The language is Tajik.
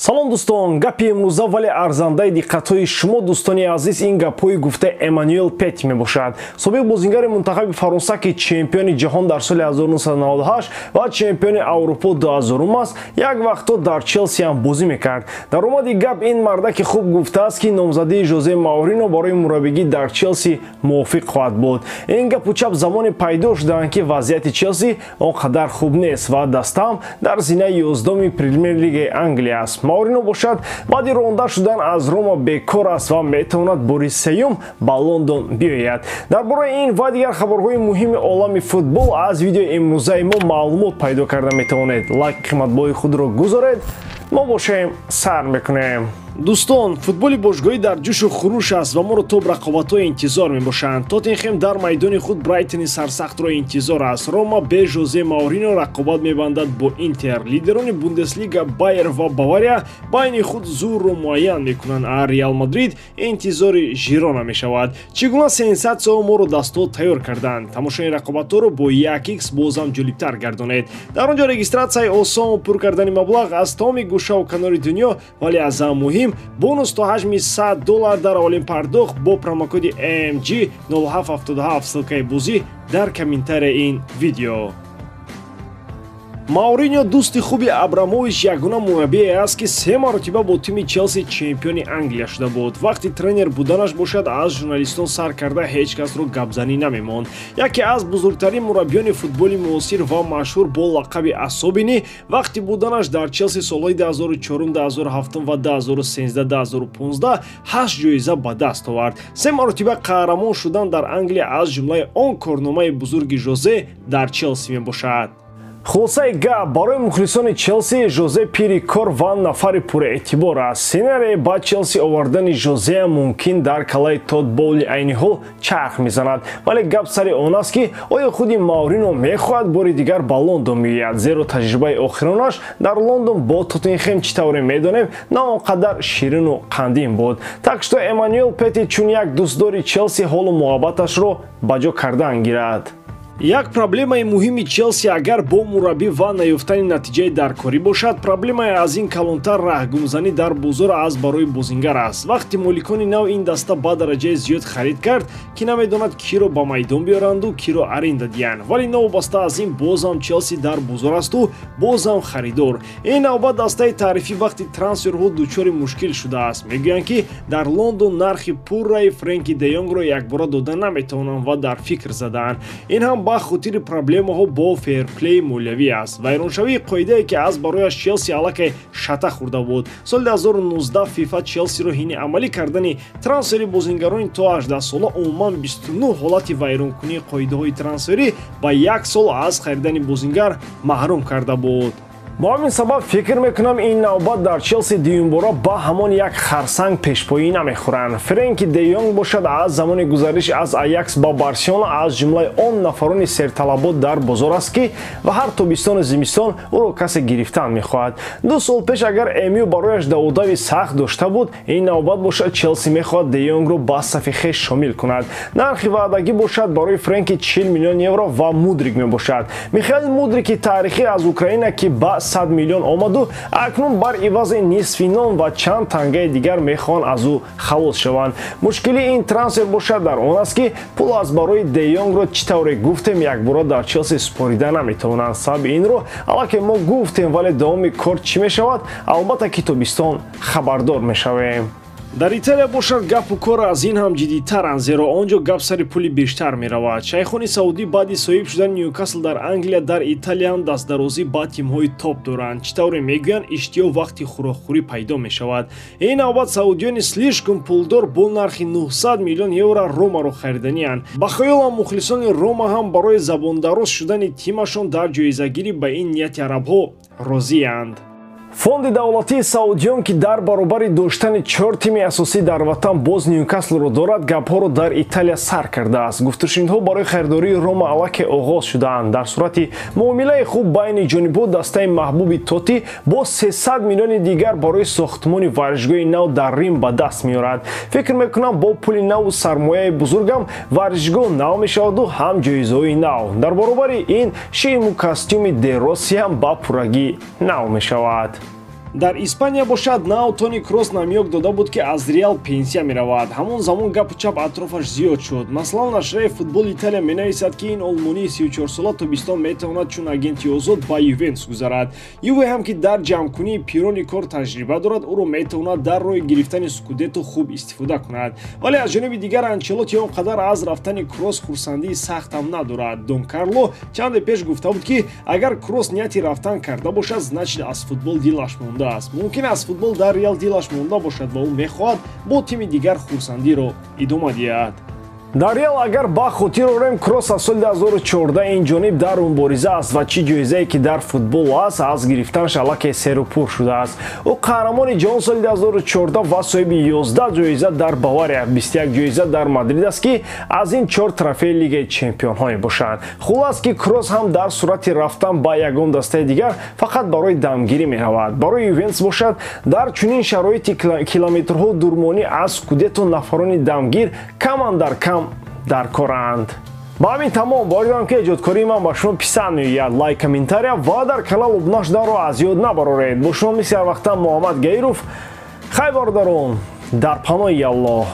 Салом дӯстон, гапи имрӯза вале арзандаи диққатҳои шумо дӯстони азиз ин гапҳои гуфта Эммануэл Пети мебошад. Собиқ бозингари мунтахаби Фаронса, ки чемпиони ҷаҳон дар соли 1998 ва чемпиони Аврупо 2000 аст, як вақтҳо дар Челси ҳам бозӣ мекард. Дар омади гап ин мардаки хуб гуфтааст, ки номзадии Жозе Мауриньо барои мураббигӣ дар Челси мувофиқ хоҳад буд. Ин гапу чап замоне пайдо шудаанд, ки вазъияти Челси он қадар хуб нест ва дастаам дар зинаи 11-ми Премер-лигаи Англия аст. Мауриньо бошад, баъди ронда шудан аз Рома бекор аст ва метавонад бори сеюм ба Лондон биёяд. Дар бораи ин ва дигар хабарҳои муҳими олами футбол аз видеои имрӯзаи мо маълумот пайдо карда метавонед. Лайк қиматбоҳои худро гузоред, мо бошем сар мекунем. Дӯстон, футболи бошгоҳӣ дар ҷӯшу хуруш аст ва моро топ рақобатҳо интизор мебошанд. Тоттенхем дар майдони худ Брайтони сарсахтро интизор аст. Рома бе Жозе Мауриньо рақобат мебандад бо Интер. Лидерони Бундеслига Байер ва Бавария байни худ зӯрро муайян мекунанд, а Реал Мадрид интизори Жирона мешавад. Чӣ гуна сенсатсияҳо моро дастҳо тайёр карданд? Тамошои рақобатҳоро бо 1x бозам ҷолибтар гардонед. Дар он ҷо регистратсияи осон, пур кардани маблағ аз тамоми гӯшаву канори дунё, вале аз ҳама муҳим бонус то ҳаҷми $100 дар аввалин пардохт бо промокоди AMG 0777. Ссылкаи бозӣ дар комментарияи ин видео. Мауриньо дӯсти хуби Абрамович ягона мураббие аст, ки се маротиба бо тими Челси чемпиони Англия шуда буд. Вақти тренер буданаш бошад, аз журналистон сар карда ҳеҷ касро гапзанӣ намемонд. Яке аз бузургтарин мураббиёни футболи муосир ва машҳур бо лақаби Асобини вақти буданаш дар Челси солҳои 2004, 2007 ва 2013-2015 8 ҷоиза ба даст овард. Се маротиба қаҳрамон шудан дар Англия аз ҷумлаи он корномаи бузурги Жозе дар Челси мебошад. Хулосаи гап барои мухлисони Челси Жозе пири кор ва нафари пурэътибор аст. Сценарие ба Челси овардани Жозе мумкин дар калаи Тод Боули айни ҳол чарх мезанад, вале гап сари он аст, ки оё худи Мауриньо мехоҳад бори дигар ба Лондон биёяд, зеро таҷрибаи охиронаш дар Лондон бо Тоттенхем, чӣ тавре медонем, на он қадар ширину қандин буд. Так что Эммануэл Пети чун як дӯстдори Челси ҳолу муҳаббаташро ба ҷо кардан гирад. Як проблемаи муҳими Челси агар бо мураббӣ ва наёфтани натиҷаи даркорӣ бошад, проблемаи аз ин калонтар раҳгумзанӣ дар бозор аз барои бозингар аст. Вақти моликони нав ин даста ба дараҷаи зиёд харид кард, ки намедонад киро ба майдон биёранду киро аренда диҳанд. Вале новобаста аз ин бозам Челси дар бозор асту бозам харидор. Ин навбат дастаи таърифӣ вақти трансферҳо дучори мушкил шудааст. Мегӯянд, ки дар Лондон нархи пурраи Френки де Йонгро якбора дода наметавонанд ва дар фикр задаанд. Ин ҳам ба хотири проблемаҳо бо ферплеи молиявӣ аст. Вайроншавии қоидае, ки аз барояш Челси аллакай шата хӯрда буд. Соли 2019 ФИФА Челсиро ҳини амалӣ кардани трансфери бозингарони то 18 сола умуман 29 ҳолати вайронкунии қоидаҳои трансферӣ ба як сол аз харидани бозингар маҳрум карда буд. Бо ҳамин сабаб фикр мекунам, ин навбат дар Челси дуюмбора ба ҳамон як харсанг пешпоӣ намехӯранд. Френки де Йонг бошад, аз замони гузариш аз Аякс ба Барселона аз ҷумлаи он нафарони серталабот дар бозор аст, ки ва ҳар тобистону зимистон ӯро касе гирифтан мехоҳад. 2 сол пеш агар МЮ барояш даводави сахт дошта буд, ин навбат бошад Челси мехоҳад де Йонгро ба сафи хеш шомил кунад. Нархи ваъдагӣ бошад барои Френки 40 миллион евро ва Мудрик мебошад. Михаил Мудрики таърихӣ аз Украина, ки ба 100 миллион омаду акнун бар ивази нисфи нон ва чанд тангаи дигар мехоҳанд аз ӯ халос шаванд. Мушкили ин трансфер бошад дар он аст, ки пул аз барои де Йонгро чӣ тавре гуфтем якбора дар Челси супорида наметавонанд. Сабаби инро аллакай мо гуфтем, вале давоми кор чӣ мешавад, албатта ки тобистон хабардор мешавем. Дар Италия бошад гапу кор аз ин ҳам ҷиддитаранд, зеро он ҷо гап сари пули бештар меравад. Шайхони саудӣ баъди соҳиб шудани Ньюкасл дар Англия дар Италия ҳам дастдарозӣ ба тимҳои топ доранд. Чӣ тавре мегӯянд, иштиҳо вақти хӯрокхӯрӣ пайдо мешавад. Ин навбат саудиёни слишком пулдор бо нархи 900 миллион евро Ромаро хариданианд. Ба хаёлам мухлисони Рома ҳам барои забондароз шудани тимашон дар ҷоизагирӣ ба ин нияти арабҳо розианд. Фонди давлатии Саудиён, ки дар баробари доштани 4 тими асосӣ дар ватан боз Ньюкаслро дорад, гапҳоро дар Италия сар кардааст. Гуфтушунидҳо барои харидории Рома аллакай оғоз шудаанд. Дар сурати муомилаи хуб байни ҷонибҳо дастаи маҳбуби Тоти бо 300 миллиони дигар барои сохтмони варзишгоҳи нав дар Рим ба даст меорад. Фикр мекунам, бо пули наву сармояи бузургам варзишгоҳ нав мешаваду ҳам ҷоизаҳои нав. Дар баробари ин шиму костюми Де Росси ҳам ба пуррагӣ нав мешавад. Дар Испания бошад, нав Тони Кросс намёк дода буд, ки аз Реал пенсия меравад. Ҳамон замон гапу чап атрофаш зиёд шуд. Масалан, нашрияи Футбол Италия менависад, ки ин олмонии 34сола тобистон метавонад чун агенти озод ба Ювентус гузарад. Юве ҳам, ки дар ҷамъкунии пирони кор таҷриба дорад, ӯро метавонад дар роҳи гирифтани скудетто хуб истифода кунад. Вале аз ҷониби дигар Анчелоти он қадар аз рафтани Кросс хурсандии сахтам надорад. Дон Карло чанде пеш гуфта буд, ки агар Кросс нияти рафтан карда бошад, значит, аз футбол дилаш монда аст. Мумкин, аз футбол дар Реал дилаш монда бошад ва ӯ мехоҳад бо тими дигар хурсандиро идома диҳад. Дар Реал агар ба хотир орем, Кросс аз соли 2014 ин ҷониб дар мубориза аст ва чӣ ҷоизае ки дар футбол аст, аз гирифтанаш аллакай серу пур шудааст. Ӯ қаҳрамони ҷаҳон соли 2014 ва соҳиби 11 ҷоиза дар Бавария, 21 ҷоиза дар Мадрид аст, ки аз ин чор трофеи Лигаи чемпионҳо мебошанд. Хулас, ки Кросс ҳам дар сурати рафтан ба ягон дастаи дигар фақат барои дамгирӣ меравад. Барои Ювентус бошад, дар чунин шароити километрҳо дурмонӣ аз скудетто нафарони дамгир камандар кам дар коранд. Ба ҳамин тамом. Боварӣ ки эҷодкории ман ба шумо писанд меояд. Лайк, комментария ва дар канал обуна шуданро аз ёд набароред. Бо шумо мисли ҳар вақта Муҳаммад Гаиров. Хай, бародарон, дар паноҳи Аллоҳ.